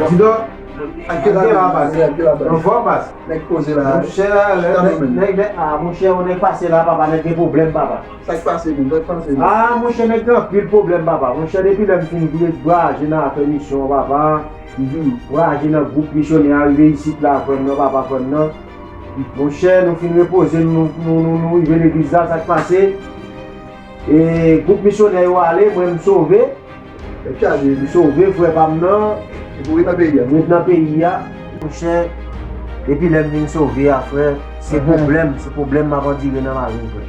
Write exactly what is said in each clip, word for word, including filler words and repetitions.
Ti Dò, ak kèl abaz? Anfòm, baz? Nèg poze la. Monchè, nèg, nèg, nèg, ah, monchè, yon nèg pase la, papa, nèg gen pwoblèm, papa. Sa k pase menm? Sa k pase menm? Ah, monchè, nèg gen anpil pwoblèm, papa. Monchè, depi lè m fin vwayaje nan afè misyon, papa. Vwayaje nan gwoup misyonè a, rive isit la, frè m nan, papa, frè m nan. Monchè, nou fin repoze, nou, nou, nou, nou rive legliz la, sa k pase? E gwoup misyonè yo ale, mwen m sove. M sove, frè pa m nan. Ou ret nan peyi a? M ret nan peyi a. Monchè, depi lè m vin sove a, frè, se pwoblèm, se pwoblèm m ap andire nan lavi m, frè.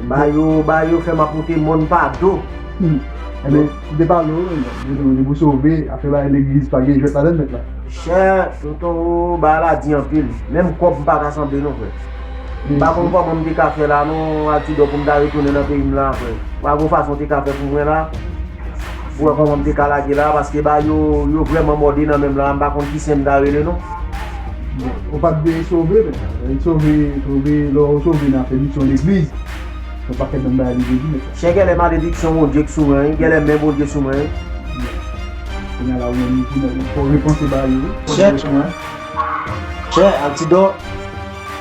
Ba yo, ba yo fè m ap moute mòn pa do. Ebyen, m te pale w, depi w sove, afè ba legliz pa gen jwèt ladan l, mèt la. Chè, tonton, bagay la di anpil. Menm kòb m pa ka sanble non, frè. M pa konn kòman m te ka fè la non, Altidò, pou m ta retounen nan peyi m la, frè. Pa gon fason w te ka fè pou mwen la. Pou wè kòman m te ka lage la, paske ba yo, yo vrèman mòde nan men m la, m pa konn ki sen m ta rele non. Ou pa t dwe sove, men. Sove, sove, lè w sove nan afè misyon legliz. Yon pakèt moun bagay li vle di, men. Chè, genlè malediksyon Bondye k sou mwen, wi. Genlè men Bondye sou mwen, wi. Kounye a la, ou menm, ou fò repanse ba yo, wi. Fò repanse, wi. Chè, Altidò,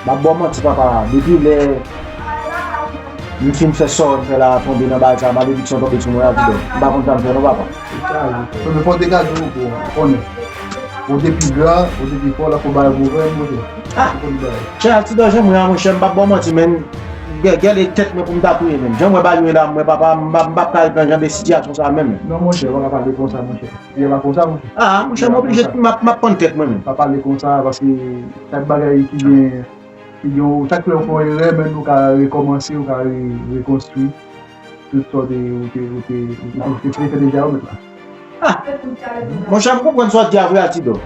m ap ba w manti, papa. Depi lè m fin fè sa w fè la tonbe nan bagay sa, malediksyon tonbe sou mwen, Altidò. M pa konn sa m fè non, papa. Sa, wi. Fò te gade w, ou konnen. Ou te pi gran, ou te pi fò, la pou bagay pou frè m, monchè. Ah! Chè, Altidò, jan m wè a, monchè, m p ap ba w manti, men, gè, gèle tèt mwen pou m ta touye menm. Jan m wè bagay yo ye la, mwen, papa, m p ap, m p ap ka ret nan jan de sitiyasyon sa a menm. Non, monchè, ou pa ka pale konsa, monchè. Li pa konsa, monchè. Ah, monchè, m oblije, m ap, m ap pann tèt mwen menm. Pa pale konsa, paske chak bagay ki gen, ki gen, chak lè ou fè yon erè, men ou ka rekòmanse, ou ka re-, rekonstwi tout sa w te, ou te, ou te, ou te, ou te fè deja, ou mèt la. Ah! Monchè, m konprann sa w di a vre, Altidò.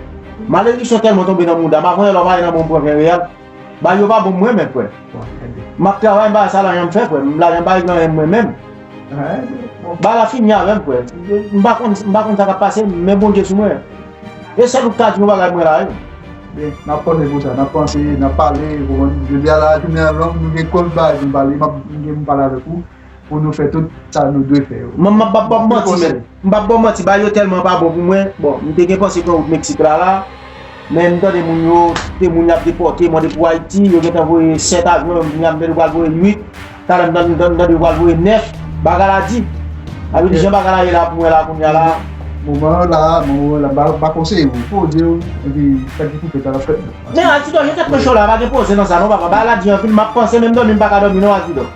Malediksyon tèlman tonbe nan mouda m, avan yè lè w pa gen nan bon m pran ven reyèl. Bagay yo pa bon mwen menm, frè. M ap travay, m pa sa lajan m fè, frè. M lajan pa regle anyen mwen menm. Bagay la fini avè m, frè. M pa konn, m pa konn sa k ap pase, men Bondye sou mwen. E sèl ou k ka di yon bagay mwen la, wi. N ap panse pou sa, n ap panse, n ap pale, ou konprann? Jodi a la, jounen an, nou gen kòm bagay pou n pale, m ap, m gen pou m pale avèk ou. Pou nou fè tout sa nou dwe fè yo. Mwen, m ap, m ap ba w manti, men. M p ap ba w manti, bagay yo tèlman pa bon pou mwen. Bon, m te gen panse pran wout Meksik la, la. Men m tande moun yo, te moun y ap depòte, mande pou Ayiti, yo gentan voye sèt avyon, m vini ap tande yo pral voye uit. Talè m tande, m tande, m tande yo pral voye nèf. Bagay la di. Sa vle di, jan bagay la ye la pou mwen la, kounye a la. Moman an la, moman an la, m pa, m pa konseye w. Poze w, epi sa ki pou fèt la, l ap fèt. Men, Altidò, jan tèt mwen cho la, pa gen poze nan sa, non, papa. Bagay la di anpil, m ap panse, menm dòmi, m pa ka dòmi, non, Altidò.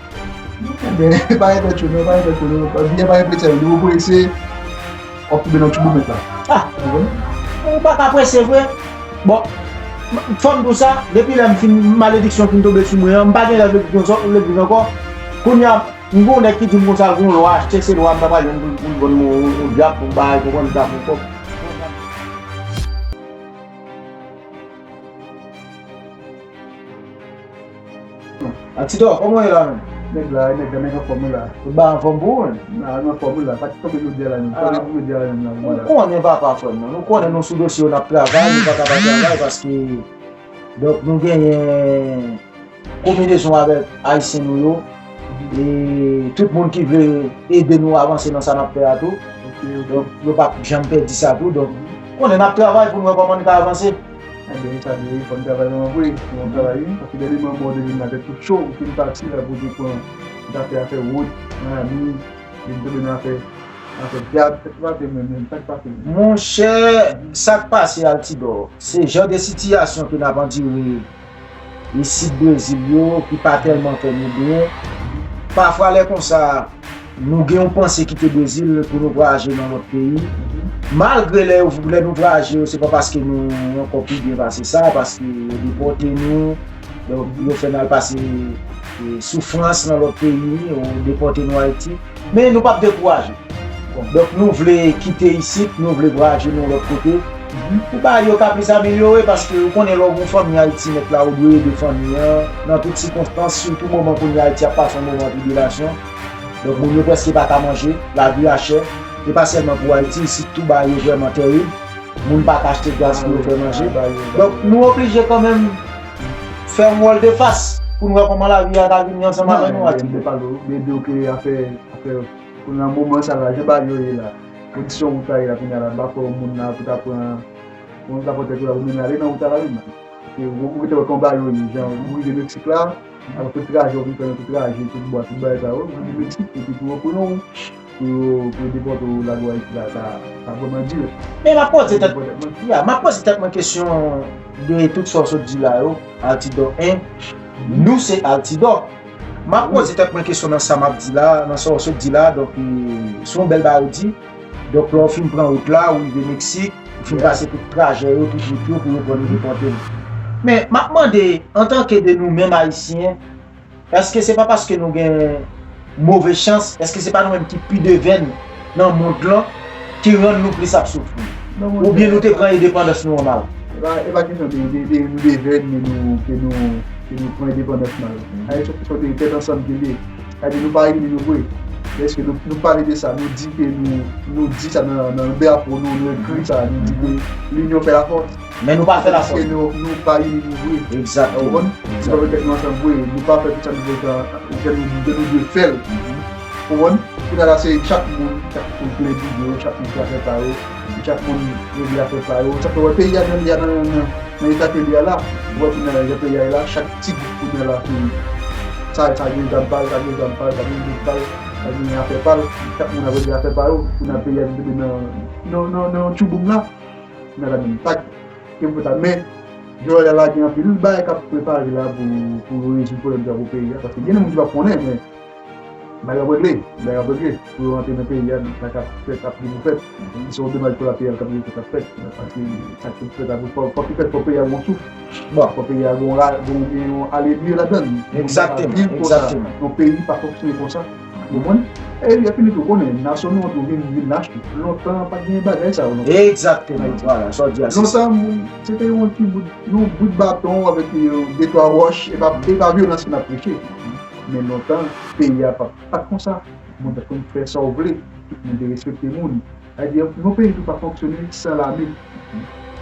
Ebyen, pa gen tèt cho non, pa gen tèt cho non. Byen pa gen presyon, lè ou prese, w ap tonbe nan ti boumèt la. Ah! Ou pa ka prese vre. Bon, fò m di w sa, depi lè m fin, malediksyon fin tonbe sou mwen an, m pa gen rèv legliz ankò, legliz ankò. Kounye a, m gen yon nèg ki di m konsa, l gen yon lwa achte, se lwa m ta pral jwenn pou, pou l vann mwen yon, yon dyab, pou m bay, pou m vann dyab yon kòb. Altidò, kòman w ye la menm? Nèg la, nèg la, nèg anfòm wi la. Tout bagay anfòm pou ou menm? Nan, nou anfòm wi la. Pati tonbe jodi a la menm. Tonbe pou jodi a la menm la. Ou konnen papa frè m nan. Nou konnen nou sou dosye yo n ap travay, nou pa ka pa travay paske, donk, nou genyen konbinezon avèk Ayisyen nou yo. E tout moun ki vle ede nou avanse nan sa n ap fè a tou. Donk, yo p ap janm pèdi sa tou. Donk, konnen n ap travay pou n wè kòman n ka avanse. Ebyen, sa vle di, fò n travay ansanm vre, fò n travay wi, paske dènyèman bò de vin la tèt tout cho, ou fin pati la pou te pran, ou ta fè afè wout, nan lami, vin tonbe nan afè, afè dyab, sa k pase menm, menm, sa k pase menm. Monchè, sa k pase Altidò, se jan de sitiyasyon ke n ap andire isit Brezil yo, ki pa tèlman fè nou byen. Pafwa lè konsa, nou gen yon panse kite Brezil pou nou vwayaje nan lòt peyi. Malgre lè yo, lè nou vwayaje yo, se pa paske nou ankò pi byen pase sa, paske yo depòte nou, donk yo fè n al pase, e, soufrans nan lòt peyi, yo depòte nou Ayiti. Men nou p ap dekouraje. Donk nou vle kite isit, nou vle vwayaje nan lòt kote. Pou bagay yo ka plis amelyore, paske ou konnen lè w gen yon fanmi Ayiti nèt la, ou dwe ede fanmi an nan tout sikonstans, sitou moman kounye a Ayiti ap pase yon moman tribilasyon. Donk, moun yo prèske pa ka manje, lavi a chè. E pa sèlman pou Ayiti, isit tou bagay yo vrèman tèrib. Moun pa ka achte gaz pou yo fè manje. Donk, nou oblije kanmenm fè yon wòl de fas pou n wè kòman lavi a ka vini ansanm avè nou, Atibò. Mwen di w ke afè, afè, pou nan moman sa la, jan bagay yo ye la, Kondisyon wout la ye la kounye a la, m pa kwè yon moun la pou ta pran, yon rapòtè pou la pou mennen ale nan wout la la menm. Paske ou, ou gentan wè kòman bagay yo ye, jan ou rive Meksik la, apre tout trajè ou vin fè nan tout trajè, tout bwa, tout bagay sa yo, ou rive Meksik, epi pou yo pran w, pou yo, pou yo depòte w lage w Ayiti la, sa, sa vrèman di. Men m ap poze tèt, ya, m ap poze tèt mwen kesyon de tout sa w sot di la yo, Altidor en, nou se Altidor. M ap poze tèt mwen kesyon nan sa m ap di la, nan sa w sot di la, donk, e, se yon bèl bagay ou di. Donk, lè w fin pran wout la, ou rive Meksik, ou fin pase tout trajè yo, tout wout yo, pou yo pran nou depòte nou. Men, m ap mande, antanke de nou menm Ayisyen, èske se pa paske nou gen move chans? Èske se pa nou menm ki pi devèn nan mond lan ki rann nou plis ap soufri? Oubyen nou te pran endepandans nou an mal? E pa, e pa kesyon de, de, de nou devèn, men nou, ke nou, ke nou pran endepandans mal. Sa se kesyon de tèt ansanm ke l ye. Sa vle di nou pa ini nou vre. Lèske nou, nou pale de sa, nou di ke nou, nou di sa nan, nan drapo nou, nou ekri sa, nou di ke l'union fait la force. Men nou pa fè lafòs. Paske nou, nou pa ini nou vre. Egzakteman. Ou konprann? Nou pa met tèt nou ansanm vre. Nou pa fè tout sa nou vle fè, jan nou, jan nou dwe fè l. Ou konprann? Kounye a la, se chak moun, chak moun plen bouyon, chak moun fè afè pa yo, chak moun regle afè pa yo. Sa fè wè peyi a nan, li a nan, nan, nan eta ke li a la. Ou wè kounye a, jan peyi a ye la, chak ti gwoup kounye a la, ki, sa, sa gen zam pa l, sa gen zam pa l, sa gen gwoup pa l, sa gen afè pa l. Chak moun ap regle afè pa yo. Kounye a peyi a vin tonbe nan, nan, nan, nan yon tchouboum la. Nan la menm tak ke m fè sa. Men, jodi a la, gen anpil bagay k ap prepare la pou, pou yo rezoud pwoblèm sa pou peyi a. Paske gen moun ki p ap konnen, men bagay ap regle, bagay ap regle. Pou yo rantre nan peyi a, sa k ap fèt ap toujou fèt. Se yon domaj kolateral k ap toujou fèt, ap fèt. Paske sa k fèt la, fòk, fòk li fèt, fòk peyi a gon souf. Bon. Fòk peyi a gon ra-, gon, gen yon ale vire ladan l. Egzakteman, egzakteman. Yon peyi pa fonksyone konsa. Ou konprann? E, epi nou tou konnen, nasyon nou an tou vin, vin lach tou. Lontan, pa t gen bagay sa yo, non. Egzakteman. Vwala, sa w di a, se sa. Lontan, moun, se te yon ti bout, yon bout baton avèk, e, de twa wòch, e pa, e pa vyolans ki n ap preche. Men lontan, peyi a pa, pa t konsa. Moun t ap konn fè sa w vle. Tout moun te respekte moun. Sa vle di, yon peyi tou pa fonksyone san lame.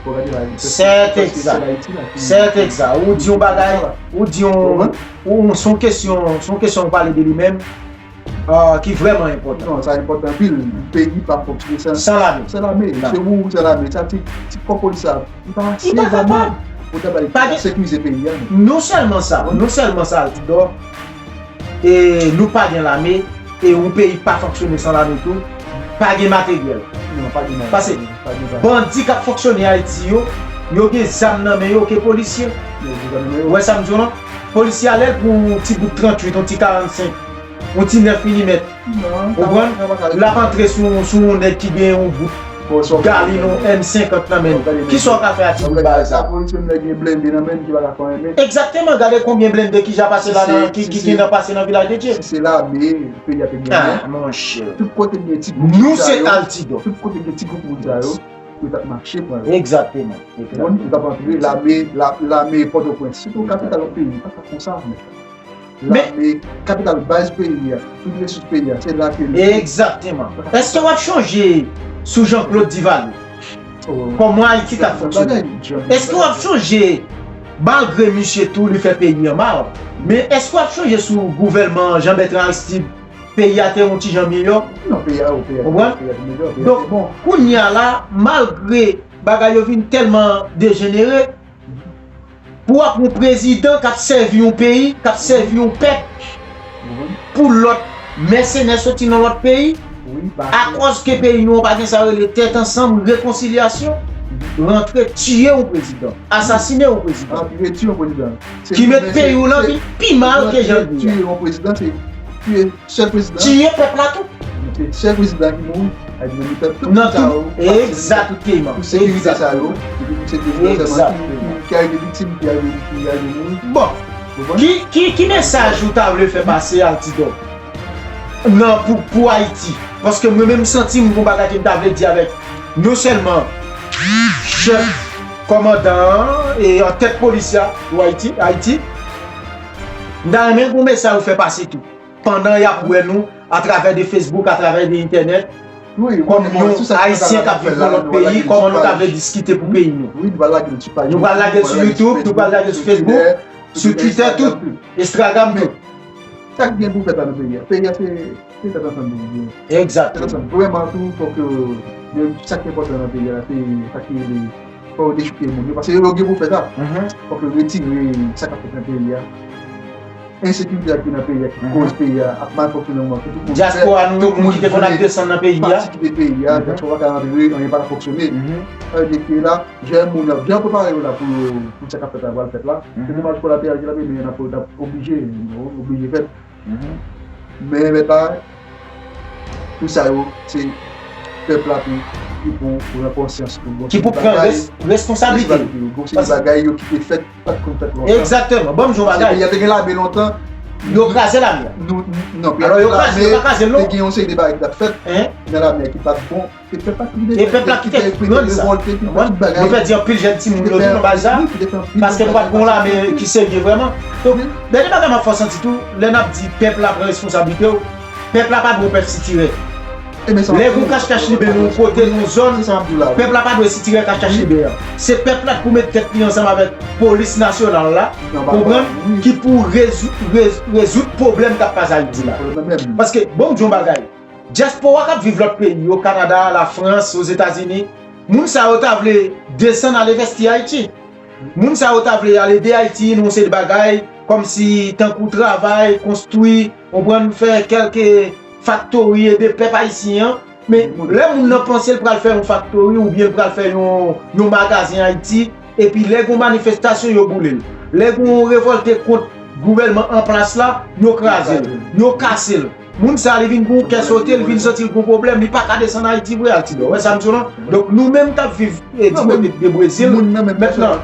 Fò w gade la, se, se, se Ayiti la ki, sèt egza. Ou di yon bagay, ou di yon, ou, se yon kesyon, se yon kesyon ou pale de li menm, ah, ki vrèman enpòtan. Non, sa enpòtan anpil. Peyi pa fonksyone san, san lame. San lame. Non. Se ou, san lame. Sa ti, ti kò polis la, li pa ase vrèman pou ta bay, pa gen, sekirize peyi a, non. Non sèlman sa, non sèlman sa, Altidor, e nou pa gen lame, e yon peyi pa fonksyone san lame tou, pa gen materyèl. Non, pa gen materyèl. Paske pa gen zam. Bandi k ap fonksyone Ayiti yo, yo gen zam nan men yo ke polisye. Yo gen zam nan men yo. Ou wè sa m di w lan? Polisye a lè l pran yon ti bout tranntuit, yon ti karannsenk, yon ti nèf milimèt. Non, ou konprann? L ap antre sou, sou yon nèg ki gen yon bout galon M senkant nan men l. Kisa w ka fè a ti bout bagay sa? Sa polisye nèg gen blende nan men ki pa ka fè anyen. Egzakteman, gade konbyen blende ki ja pase la nan, ki, ki, ki nan pase nan Vilaj de Dye. Si se lame, peyi a te genyen. Ah, monchè. Tout kote gen ti gwoup moun sa yo. Nou se Altidor. Tout kote gen ti gwoup moun sa yo, yo t ap mache pran yo. Egzakteman. Bon, yo t ap antre lame, la, lame Pòtoprens. Se tou kapital yon peyi, pa ka konsa, men. Lame, kapital baz peyi a, tout resous peyi a, se la ke l ye. Egzakteman. Èske w ap chonje sou Jean Claude Duvalier? Oh. Kòman Ayiti t ap fonksyone? Èske w ap chonje, malgre misye tou li fè peyi an mal, men èske w ap chonje sou gouvèlman Jean Bertrand Aristide, peyi a te yon ti jan miyò? Non, peyi a, oh, peyi a, peyi a te miyò, peyi a te bon. Donk, kounye a la, malgre bagay yo vin tèlman dejenere, pou w ap yon prezidan k ap sèvi yon peyi, k ap sèvi yon pèp, pou lòt mèsenè soti nan lòt peyi, akòz ke peyi nou an pa gen sa yo rele tèt ansanm, rekonsilyasyon, rantre tiye yon prezidan, asasine yon prezidan, ki met peyi w lan vin pi mal ke jan l ye a. Tiye yon prezidan, se tiye sèl prezidan. Tiye pèp la tou. Se sèl prezidan ki mouri. Sa vle di nan mitan tout sa yo, egzakteman, pou sekirite sa yo, epi pou sekirite sèlman ki, ki, ki arive viktim, ki arive, ki arive mouri. Bon, ki, ki, ki mesaj ou ta vle fè pase, Altidor, nan, pou, pou Ayiti? Paske mwen menm, m santi m gon bagay ke m ta vle di avèk non sèlman chèf kòmandan an e an tèt polis la pou Ayiti, Ayiti. M ta renmen gon mesaj ou fè pase tou. Pandan y ap wè nou atravè de Facebook, atravè de entènèt, kòm yon Ayisyen k ap viv nan lòt peyi, kòman nou ta vle diskite pou peyi nou? Nou pral lage l sou YouTube, nou pral lage l sou Facebook, sou Twitter, tout, Instagram, tout. Sa k gen pou fèt la nan peyi a? Peyi a se, se tèt ansanm nou ye. Egzakteman. Tèt ansanm. Vrèman tou, fòk yo, men sa k enpòtan nan peyi a, se sa ki rele, fò yo dechouke moun yo, paske yo gen pou fè sa. Fòk yo retire sa k ap fèt nan peyi a. Ensekirite a ki nan peyi a, ki koz peyi a ap mal fonksyone nan moman, ke tout moun pè, dyaspora nou yo, tout moun ki te konn ap desann nan peyi a, pati kite peyi a, dyaspora pa ka rantre, anyen pa ka fonksyone. Sa vle di ke la, jèn moun yo, jan yo prepare yo la pou, pou sa k ap fèt la, pral fèt la, se domaj kolateral ki la, men y ap, y ap oblije, oblije fèt. Men lè pa, tout sa yo, se pèp la tou ki pou pran konsyans pou gon seri de bagay. Ki pou pran res-, responsablite. Gon seri de bagay yo ki te fèt, pa t konn fèt lontan. Egzakteman. Ban m di w yon bagay. Paske peyi a te gen lame lontan. Yo kraze lame a. Nou, non, peyi a te gen lame, te gen yon seri de bagay ki t ap fèt nan lame a ki pa t bon. E pèp la ki te, e pèp la ki te, ki te, ki te revòlte, ki te fè tout bagay. Nou pèdi anpil jèn timoun yo tou nan baz sa, paske nou pa t gon lame ki serye vrèman. Donk, dènye bagay m ap fè w santi tou, lè n ap di pèp la pran responsablite yo, pèp la pa dwe yon pèp sitirè. Lè gon kach kach liben nan yon kote, nan yon zòn, pèp la pa dwe sitirè kach kach liben an. Se pèp la ki pou met tèt li ansanm avèk polis nasyonal la, konprann, ki pou rezou-, rez-, rezoud pwoblèm k ap pase Ayiti la. Paske, bon, m di yon bagay, dyaspora k ap viv lòt peyi yo, Kanada, Lafrans, Ozetazini, moun sa yo ta vle desann al envesti Ayiti. Moun sa yo ta vle al ede Ayiti nan yon seri de bagay, kòmsi tankou travay, konstwi, konprann, fè kèlke faktori, ede pèp ayisyen an. Men lè moun nan panse l pral fè yon faktori oubyen l pral fè yon, yon magazen Ayiti, epi lè gon manifestasyon, yo boule l. Lè gon revòlte kont gouvènman an plas la, yo kraze l, yo kase l. Moun sa, li vin gon kè sote, li vin santi l gon pwoblèm, li pa ka desann Ayiti vre, Altidor. Wè sa m di w lan? Donk, nou menm k ap viv, eh, di kote de Brezil, mentnan,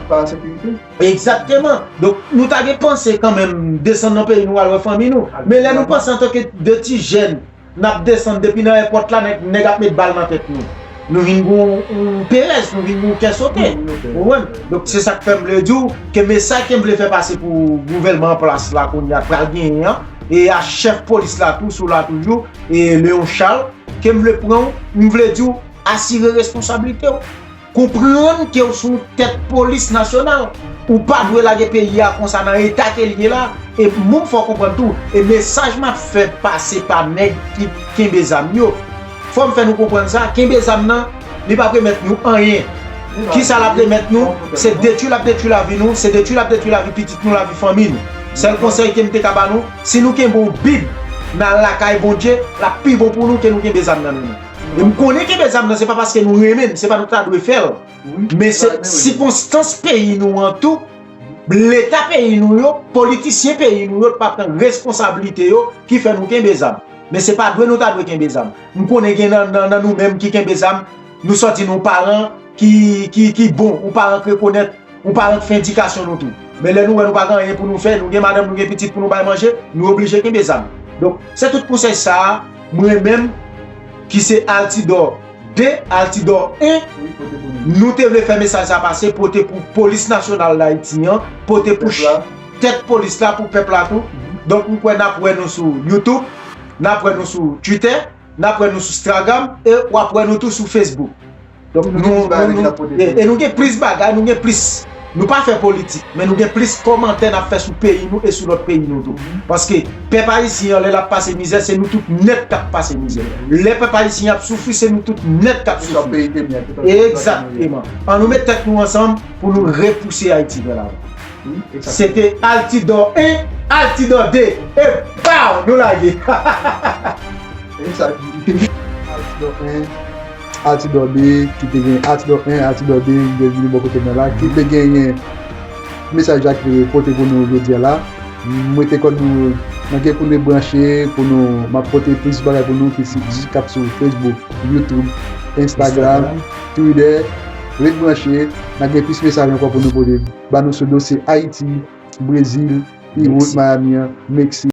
egzakteman. Donk, nou ta gen panse kanmenm desann nan peyi nou, al wè fanmi nou. Men lè nou panse antanke de ti jèn, n ap desann depi nan èpòt la, nèg, nèg ap met bal nan tèt nou. Nou vin gon, yon perèz, nou vin gon kè sote. Ou konprann? Donk, se sa k fè m vle di w ke mesaj ke m vle fè pase pou gouvènman an plas la kounye a k pral genyen an, e a chèf polis la tou, sou la toujou, e Léon Charles, ke m vle pran w, m vle di w, asire responsablite w. Konprann ke w se yon tèt polis nasyonal. Ou pa dwe lage peyi a konsa nan eta ke l ye la. E moun fò konprann tou, e mesaj m ap fè pase pa nèg ki kenbe zam yo. Fò m fè nou konprann sa, kenbe zam nan, li p ap remèt nou anyen. Kisa l ap remèt nou? Se detwi l ap detwi lavi nou, se detwi l ap detwi lavi pitit nou, lavi fanmi nou. Sèl konsèy ke m te ka ba nou, si nou kenbe yon Bib nan lakay Bondye, l ap pi bon pou nou ke nou kenbe zam nan men nou. E m konnen kenbe zam nan, se pa paske nou renmen l, se pa nou ta dwe fè l. Men se sikonstans peyi nou an tou, leta peyi nou yo, politisyen peyi nou yo pa pran responsablite yo ki fè nou kenbe zam. Men se pa dwe nou ta dwe kenbe zam. M konnen gen nan, nan, nan nou menm ki kenbe zam, nou sòti nan yon paran ki, ki, ki bon, yon paran k rekonèt, yon paran k fè edikasyon nou tou. Men lè nou wè nou pa gen anyen pou nou fè, nou gen madanm, nou gen pitit pou nou bay manje, nou oblije kenbe zam. Donk, se tout konsèy sa a, mwen menm, ki se Altidor de, Altidor en, nou te vle fè mesaj sa pase, pote pou Polis Nasyonal Dayiti an, pote pou tèt polis la, pou pèp la tou. Donk, m kwè n ap wè nou sou YouTube, n ap wè nou sou Twitter, n ap wè nou sou Instagram, e w ap wè nou tou sou Facebook. Donk, nou, nou, nou, e, e nou gen plis bagay, nou gen plis. Nou pa fè politik, men nou gen plis kòmantè n ap fè sou peyi nou e sou lòt peyi nou tou. Paske pèp ayisyen an, lè l ap pase mizè, se nou tout nèt k ap pase mizè. Lè pèp ayisyen ap soufri, se nou tout nèt k ap soufri. Egzakteman. An nou met tèt nou ansanm pou nou repouse Ayiti vè lavan. Se te Altidor en, Altidor de, e pow, nou lage. Altidor en, Altidor de, ki te gen Altidor en, Altidor de, ki te vini bò kote mwen la, ki te genyen mesaj la ki te pote pou nou jodi a la. M rete kòm nou, n ap gen pou nou branche, pou nou, m ap pote plis bagay pou nou ki si, ki ap sou Facebook, YouTube, Instagram, Twitter. Ret branche, n ap gen plis mesaj ankò pou nou pote. Ba nou sou dosye Ayiti, Brezil, Beirut, Miami an, Meksik.